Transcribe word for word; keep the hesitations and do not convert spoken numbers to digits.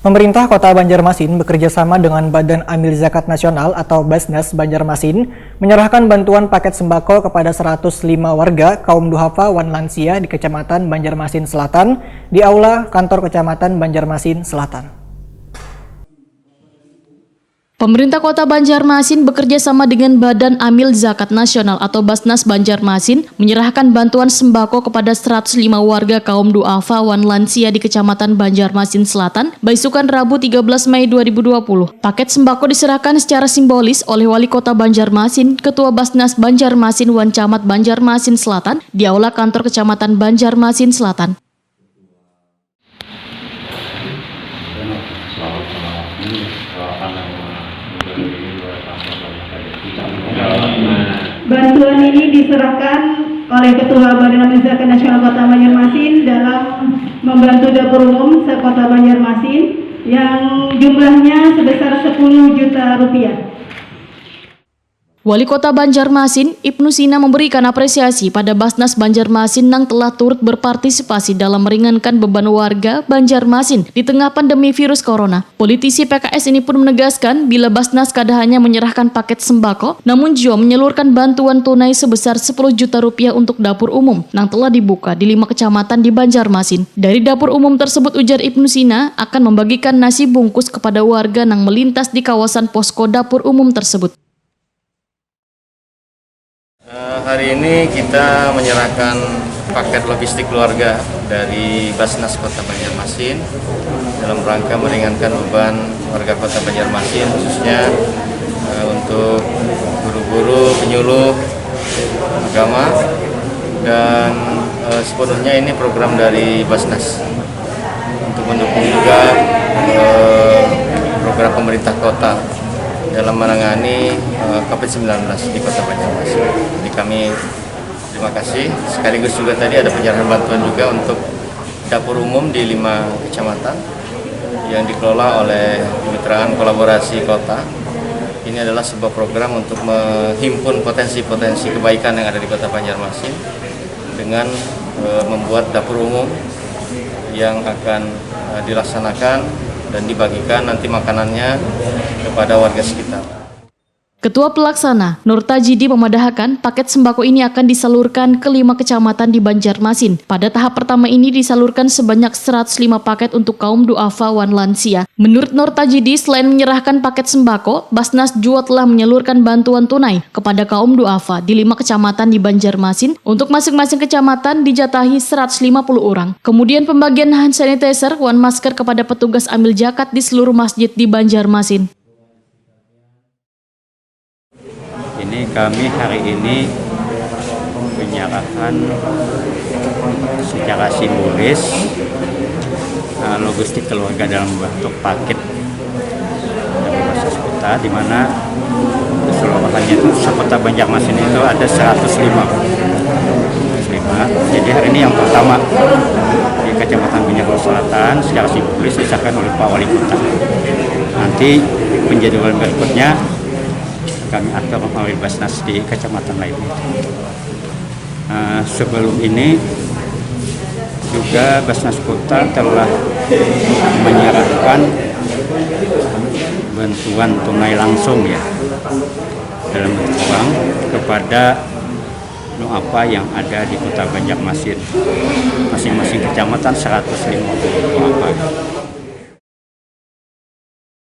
Pemerintah Kota Banjarmasin bekerja sama dengan Badan Amil Zakat Nasional atau Basnas Banjarmasin menyerahkan bantuan paket sembako kepada seratus lima warga kaum duafa wan lansia di Kecamatan Banjarmasin Selatan di Aula Kantor Kecamatan Banjarmasin Selatan. Pemerintah Kota Banjarmasin bekerja sama dengan Badan Amil Zakat Nasional atau Basnas Banjarmasin menyerahkan bantuan sembako kepada seratus lima warga kaum duafa wan lansia di Kecamatan Banjarmasin Selatan, baisukan Rabu tiga belas Mei dua ribu dua puluh. Paket sembako diserahkan secara simbolis oleh Wali Kota Banjarmasin, Ketua Basnas Banjarmasin wan Camat Banjarmasin Selatan di Aula Kantor Kecamatan Banjarmasin Selatan. Bantuan ini diserahkan oleh Ketua Badan Amil Zakat Nasional Kota Banjarmasin dalam membantu dapur umum se-Kota Banjarmasin yang jumlahnya sebesar sepuluh juta rupiah. Wali Kota Banjarmasin, Ibnu Sina memberikan apresiasi pada Basnas Banjarmasin nang telah turut berpartisipasi dalam meringankan beban warga Banjarmasin di tengah pandemi virus corona. Politisi P K S ini pun menegaskan bila Basnas kada hanya menyerahkan paket sembako, namun jua menyalurkan bantuan tunai sebesar sepuluh juta rupiah untuk dapur umum nang telah dibuka di lima kecamatan di Banjarmasin. Dari dapur umum tersebut, ujar Ibnu Sina, akan membagikan nasi bungkus kepada warga nang melintas di kawasan posko dapur umum tersebut. Eh, hari ini kita menyerahkan paket logistik keluarga dari Basnas Kota Banjarmasin dalam rangka meringankan beban warga Kota Banjarmasin, khususnya eh, untuk guru-guru, penyuluh agama, dan eh, sepenuhnya ini program dari Basnas untuk mendukung juga eh, program pemerintah kota dalam menangani eh, covid sembilan belas di Kota Banjarmasin. Jadi kami terima kasih, sekaligus juga tadi ada penyerahan bantuan juga untuk dapur umum di lima kecamatan yang dikelola oleh Kemitraan Kolaborasi Kota. Ini adalah sebuah program untuk menghimpun potensi-potensi kebaikan yang ada di Kota Banjarmasin dengan eh, membuat dapur umum yang akan eh, dilaksanakan dan dibagikan nanti makanannya kepada warga sekitar. Ketua Pelaksana, Nur Tajidi, memadahakan paket sembako ini akan disalurkan ke lima kecamatan di Banjarmasin. Pada tahap pertama ini disalurkan sebanyak seratus lima paket untuk kaum duafa wan lansia. Menurut Nur Tajidi, selain menyerahkan paket sembako, Basnas jua telah menyalurkan bantuan tunai kepada kaum duafa di lima kecamatan di Banjarmasin. Untuk masing-masing kecamatan dijatahi seratus lima puluh orang. Kemudian pembagian hand sanitizer wan masker kepada petugas amil zakat di seluruh masjid di Banjarmasin. Ini kami hari ini menyerahkan secara simbolis eh, logistik keluarga dalam bentuk paket dari Basnas Kota, di mana keseluruhannya itu se-Kota Banjarmasin itu ada seratus lima. Seratus lima. Jadi hari ini yang pertama di Kecamatan Banjarmasin Selatan secara simbolis disahkan oleh Pak Wali Kota. Nanti penjadwalan berikutnya kami atur melalui Basnas di kecamatan lainnya. Eh, sebelum ini juga Basnas Kota telah menyerahkan bantuan tunai langsung, ya, dalam bentuk uang kepada duafa yang ada di Kota Banjarmasin, masing-masing kecamatan seratus lima puluh duafa.